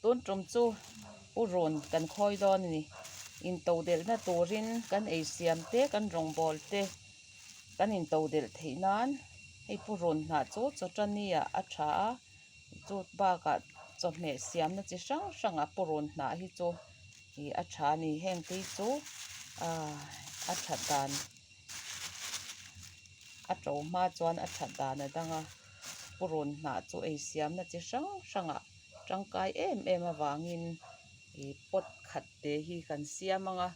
Tun tum chu u rawn kan khawi dawn a ni. Intodelhna turin kan ei siam te, kan rawngbâwl te kan intodelh theih nan hei pu rawn hnah chu chawṭani ah a ṭha a, chu bakah chawhmeh siamna chi hrang hrangah pu rawn hnah hi chu ih a ṭha a ni. Heng te hi chu ah a ṭhat dan a ṭo hma chuan a ṭhat dan a dang a, pu rawn hnah chu ei siamna chi hrang hrangah tangkai em em avangin ih pot khat te hi kan siam ang a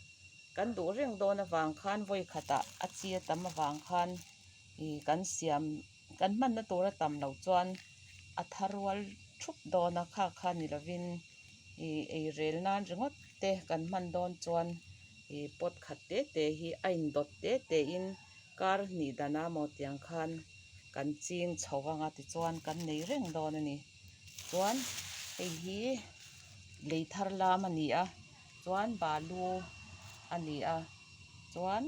kan duh reng dawn avang khan vawi khatah a chi a tam avang khan ih kan siam kan hmanna tur a tam loh chuan a thar rual thup dawn a kha kha ni lovin ih ei rel nan ringawt te kan hman dawn chuan ih pot khat te te hi a indawt te te in kar hnih dan a maw tiang khan kan ching chho ang a tichuan kan nei reng dawn a ni chuan hei hi lei thar lam a ni a chuan balu a ni a chuan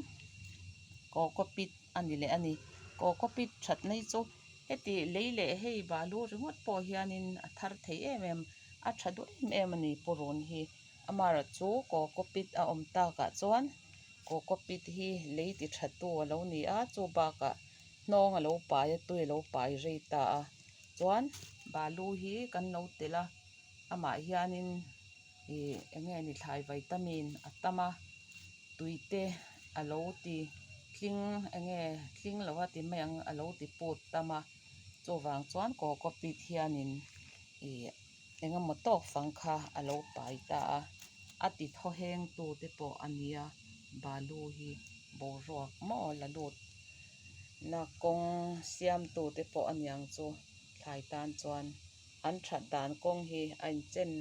cocopeat a ni leh a ni cocopeat that na hi chu heti lei leh hei balu ringawt pawh hianin a thar thei em em a tha duh em em a ni purun hi amaherawh chu cocopeat a awm takah chuan cocopeat hi lei ti tha tu a lo ni a chu bakah hnawng a lo pai a tui a lo pai rei ta a chuan balu hi kan lo telh a amah hianin ih eng nge ni thlai vitamin a tam a tui te a lo ti tling eng nge tling lo a ti mai ang a lo ti put tam a chuvang chuan cocopeat hianin ih eng emaw tawk fang kha a lo pai ta a a ti thaw heng tu te pawh a nia balu hi boruak maw la lut na kawng siam tu te pawh a niang chu thlai tan chuan an that dan kawng hi a inchen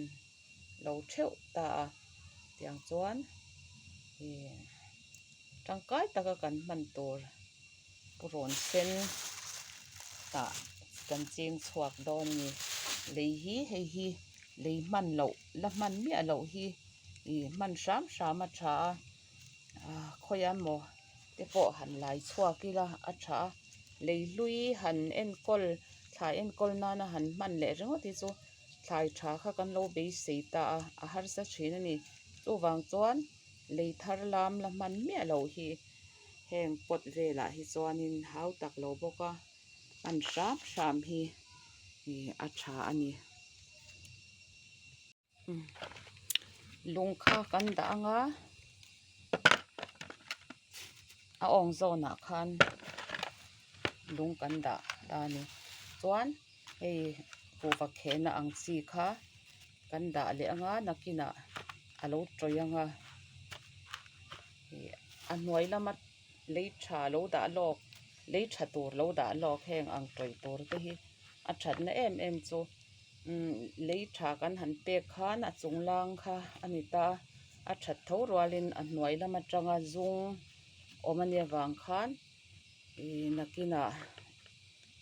lo theuh ta a tiang chuan ih tangkai taka kan hman tur purawn sen tah kan ching chhuak dawn a ni lei hi hei hi lei hman loh la hman miah loh hi ih hman hram hram a tha a ah khawiah emaw te pawh han lai chhuak ila a tha a lei hlui han enkawl thlai enkawl nana han hman leh ringawt hi chu thlai tha kha kan lo beisei ta a a harsa thin a ni chuvang chuan lei thar lam la hman miah loh hi heng pot velah hi chuanin hau tak lo bawk a hman hram hram hi ih a tha a ni. Lung kha kan dah ang a a awng zawnah khan lung kan dah ta a ni chuan hei kuhva khehna ang chi kha kan dah leh ang a nakinah a lo tawih ang a ih a hnuai lama lei tha lo dah lawk lei tha tur lo dah lawk heng ang tawih tur te hi a thatna em em chu. Umm lei tha kan han pek khan a chung lang kha a ni ta a a that tho rualin a hnuai lam atanga zung awm a nih avang khan ih nakinah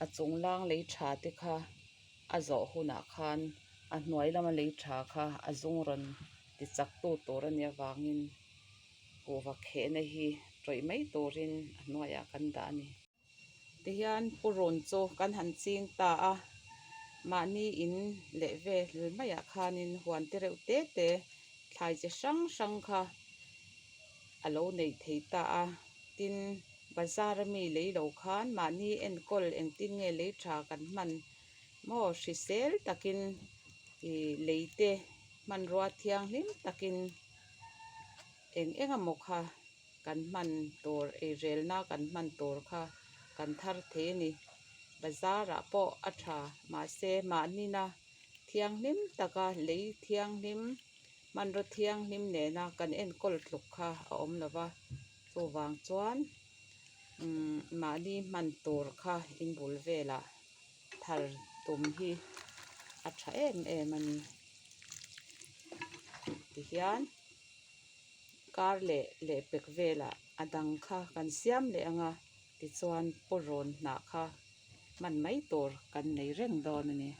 a chung lang lei tha te kha a zawh hunah khan a hnuai lama lei tha kha a zung rawn ti chak tu tur a nih avangin kuhva khehna hi tawih mai turin a hnuaiah kan dah a ni. Tihian purun chu kan han ching ta a, mahni in leh vel maiah khanin huan te reuh te te thlai chi hrang hrang kha a lo neih thei ta a, tin bazar a mi lei lo khan mahni enkawl engtin nge lei tha kan hman maw hrisel takin ih lei te hmanrua thianghlim takin eng eng emaw kha. Kan hman tur eirelna kan hman tur kha kan thar thei a ni. Bazar ah pawh a tha mahse mahnina thianghlim taka lei thianghlim hmanraw thianghlim nena kan enkawl tluk kha a awm lo va chuvang chuan umm mahni hman tur kha inbul velah thar tum hi a tha em em a ni tihian. Kar leh lehpek velah a dang kha kan siam leh ang a tichuan pawrawn hnah kha hman mai tur kan nei reng dawn a ni.